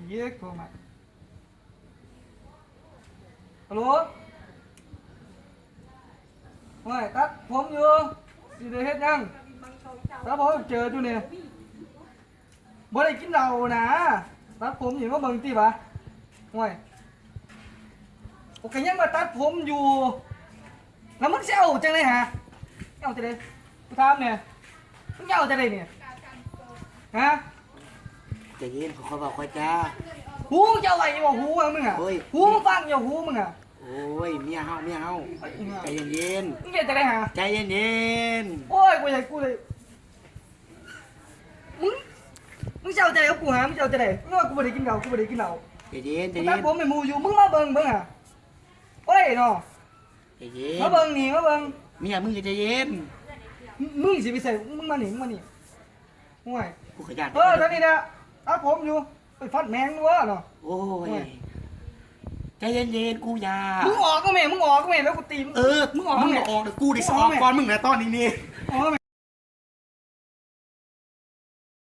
ເຍກໂທມາ. ຮັລໂຫຼ ໂອ້ຍ ຕັດຜົມຢູ່ ຊິໄດ້ເຮັດຫຍັງ? ຕັດຜົມເຈີຢູ່ນີ້ ບໍ່ໄດ້ກິນເຫຼົ້ານະ ຕັດຜົມນີ້ ມາເບິ່ງຕິຫວາ. ໂອ້ຍ ໂອ້ ກະຍັງມາຕັດຜົມຢູ່ ແລ້ວມຶງຊິເອົາຈັ່ງໃດຫາ? ເອົາຈັ່ງໃດ? ກູຖາມແດ່ ມຶງເອົາຈັ່ງໃດນີ້? ຮະ? ໃຈເຢັນ ຄ່ອຍເວົ້າຄ່ອຍຈາ. ຫູມຶງຈະເອົາໄວ້ຢູ່ບໍ່? ຫູມຶງອະ? ໂອ້ຍ ຫູຟັງຢູ່ ຫູມຶງອະ? ໂອ້ຍ ເມຍເຮົາ ເມຍເຮົາ ໃຈເຢັນໆ ມຶງເຮັດຈັ່ງໃດຫາ? ໃຈເຢັນໆ. ໂອ້ຍ ກູຢາກ ກູເລີຍ ມຶງ ມຶງຊິເອົາຈັ່ງໃດກັບກູຫາ? ມຶງຊິເອົາຈັ່ງໃດ? ມຶງວ່າກູບໍ່ໄດ້ກິນເຫຼົ້າ ກູບໍ່ໄດ້ກິນເຫຼົ້າ. ໃຈເຢັນ ໃຈເຢັນ ຕັດຜົມໃຫ້ໝູ່ຢູ່ ມຶງມາເບິ່ງ ເບິ່ງຫາ. ໂອ້ຍເນາະ ໃຈເຢັນ ມາເບິ່ງນີ້ ມາເບິ່ງ. ເມຍມຶງກະໃຈເຢັນ ມຶງຊິໄປໃສ? ມຶງມານີ້ ມຶງມານີ້. ໂອ້ຍ ກູກະຢ້ານ ເອີ ຕອນນີ້ນະ ຕັດຜົມຢູ່ ໄປຟັດແມງຢູ່ເນາະ. ໂອ້ຍ ໂອ້ຍ ໃຈເຢັນໆ ກູຢ້ານ. ມຶງອອກມາແມ້ ມຶງອອກມາແມ້ ແລ້ວກູຕີມຶງ. ເອີ ມຶງອອກມາແມ້ ມຶງອອກ ກູໄດ້ຊິອອກກ່ອນມຶງນະຕອນນີ້ນີ້. ອອກມາແມ້.